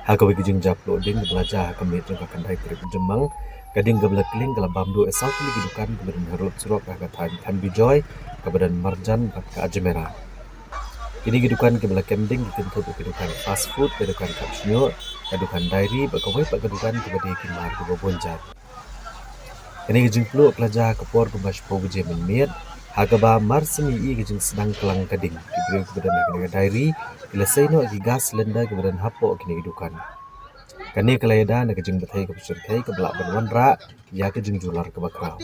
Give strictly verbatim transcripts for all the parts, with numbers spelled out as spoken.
Ha kawei ka jingjia pluh ding kaba la jia ha ka miet jong ka khyndai tarik Jymmang, ka ding kaba la kling ka la bam duh ïa saw tylli ki dukan kiba don harud surok ha ka thaiñ Than Bijoy, kaba don marjan bad ka Ajmera. Kine ki dukan kiba la kem ding ki kynthup ïa ka dukan fast food, ka dukan khap shñiuh, ka dukan dairy bad kawei pat ka dukan kaba die ki mar kiba bun jait. Kane ka jingpluh ka la jia ha ka por kumba shiphew baje mynmiet, ha kaba mar shen ïohi ïa ka jingsdang klang ka ding, ki briew kiba don ha kane ka dairy ki la sei noh ïa ki gas cylinder kiba don hapoh kine ki dukan. Kane ka la ïada na ka jingbthei kaba shyrkhei kaba lah ban wanrah ïa ka jingjular kaba khraw.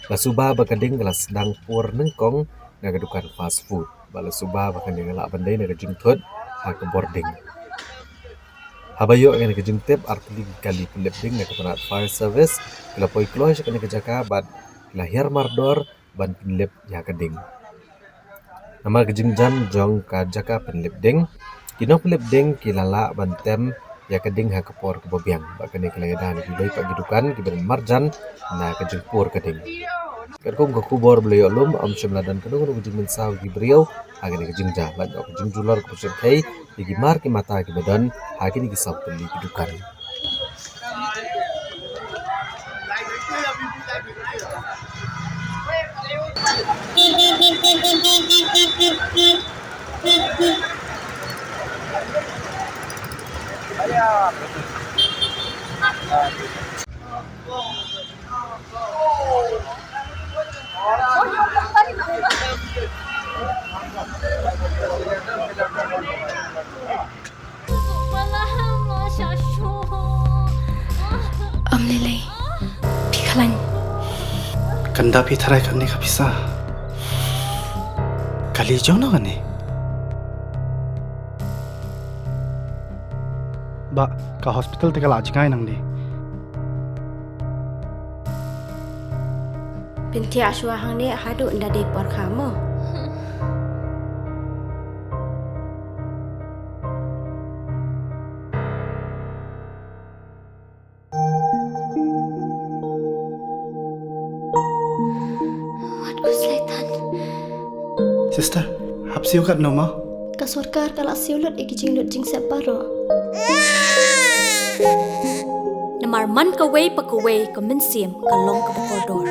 La suba ba ka ding ka la sdang pur nyngkong na ka dukan fast food, bad la suba ba kane ka lah ban dei na ka jingthut ha ka bording. Haba ïoh ïa kane ka jingtip, artylli ki kali pynlip ding na ka tnat fire service ki la poi kloi sha kane ka jaka bad ki la hiar mardor ban pynlip ïa ka ding. Namar ka jingjan jong ka jaka pynlip ding, ki nongpynlip ding ki la lah ban tem ïa ka ding ha ka por kaba biang. Bad kane ka la ïada na kiwei pat ki dukan kiba don marjan na ka jingpur ka ding. Katkum ka khubor ba la ïoh lum, ym shym la don kano kano ka jingmynsaw ki briew ha kane ka jingjia, lait noh ka jingjular kaba shyrkhei ïa ki mar ki mata kiba don ha kine ki saw tylli ki dukan. Ym lei lei. Phi khlaiñ. Kan da phi tharai kane ka pisa. Kali jong no kane. Ba ka hospital te ka la jngai nangne. Pynthia shuwa hangne haduh ynda dei por kha mo. Wat u Sleitan. Sister, hap siew katno mo? Ka sorkar ka la siew lut ïa ki jinglut jingsep baroh. Namar man kawei pa kawei ka mynsiem ka long kaba kordor.